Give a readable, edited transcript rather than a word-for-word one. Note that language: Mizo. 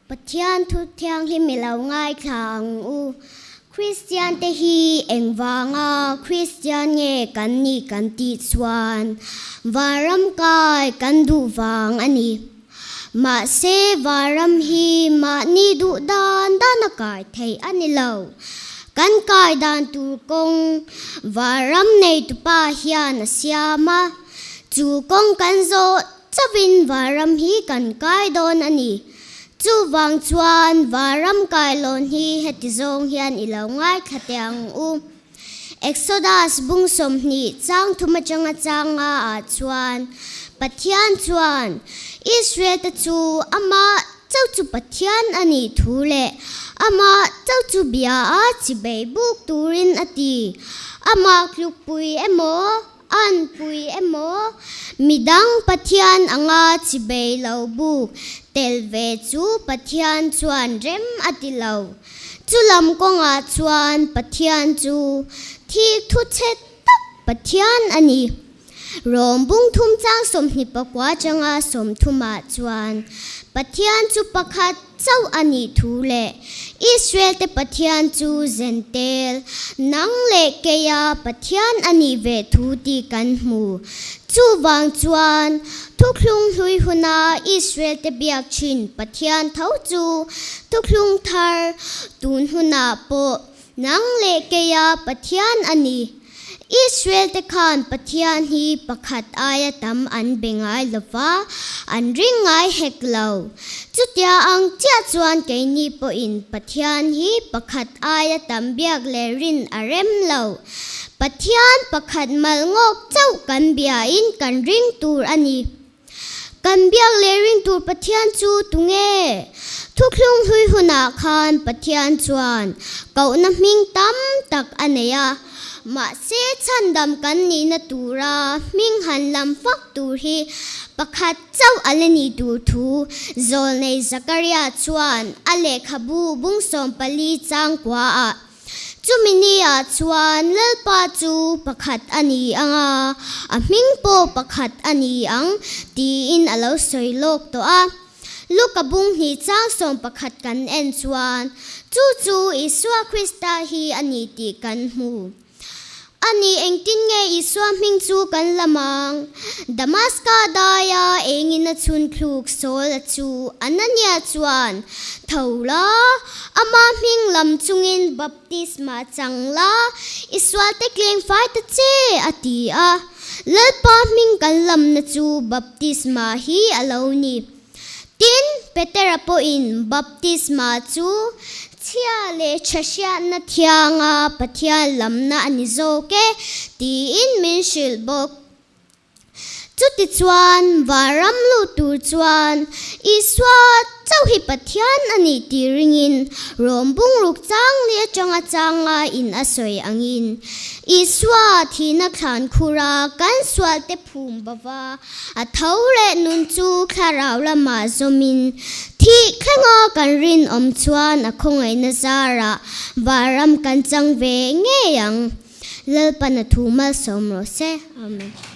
Pathian thu thianghlim i lo ngaithla ang u. Kristian te hi engvanga Kristian nge kan nih kan tih chuan vanram kai kan duh vang a ni. Mahse vanram hi mahni duh dan dan a kai theih a ni lo. Kan kai dan tur kawng vanram neitupa hian a siam a, chu kawng kan zawh Chauhin Varam hi kan kai dawn a ni. Chuvang chuan Varam kailawn hi heti zawng hian i lo ngaithla teh ang u. Exodus bung 20 chang thum atanga chang nga ah chuan Pathian chuan Israel te chu amah chauh chu Pathian a nih thu leh amah chauh chu bia a chibei buk turin a ti. Amah tlukpui emaw? An pui emaw, midang Pathian anga chibei lo buk tel ve chu Pathian chuan rem a ti lo. Chu lam kawngah chuan Pathian chu thik thu chhe tak Pathian a ni. Rom bung thum chang 24 changa 30 ah chuan Pathian chu pakhat chauh a nih thu leh Israel te Pathian chu Zentel, nang leh keia Pathian a nih ve thu tih kan hmu. Chuvang chuan, thuthlung hlui huna Israel te biak thin Pathian tho chu thuthlung thar tun hunah pawh nang leh keia Pathian a ni. Israel te khan Pathian hi pakhat aia tam an be ngai lo va, an ring ngai hek lo. Chutia ang chiah chuan keini pawhin Pathian hi pakhat aia tam biak leh rin a rem lo. Pathian pakhat mal ngawk chauh kan biain kan ring tur a ni. Kan biak leh ring tur Pathian chu tunge? Thuthlung hlui hunah khan Pathian chuan kohna hming tam tak a nei a, mahse chhandam kan nihna tura hming han lam fak tur hi pakhat chauh a la ni tur thu Zawlnei Zakaria chuan a lehkhabu bung 14 chang kuaah Chumi ni-ah chuan Lalpa chu pakhat a ni ang a, a hming pawh pakhat a ni ang, tiin a lo sawi lawk tawh a. Luka bung hnih chang 11 kan en chuan, chu chu Isua Krista hi a ni tih kan hmu. A ni, engtin nge Isua hming chu kan lam ang? Damaska daia engin a chhun thluk Saul-a chu Anania chuan, Tho la, ama hming lam chungin baptisma chang la, i sualte kleng fai ta che, a ti a. Lalpa hming kan lamna chu baptisma hi a lo ni. Tin, Petera pawhin baptisma chu chhia leh tha hriatna thianga Pathian lamna a ni zawk e, tiin min hrilh bawk. Chutichuan, vanram lut tur chuan Isua chauh hi Pathian a nih tih ringin Rom bungruk chang leh atanga changa in a sawi angin Isua thihna thlan khura kan sualte phum bova A tho leh nun chu thlarau lamah zawmin thih thlenga kan rinawm chuan a khawngaihna zarah vanram kan chang ve ngei ang. Lalpan a thu malsawm rawh se. Amen.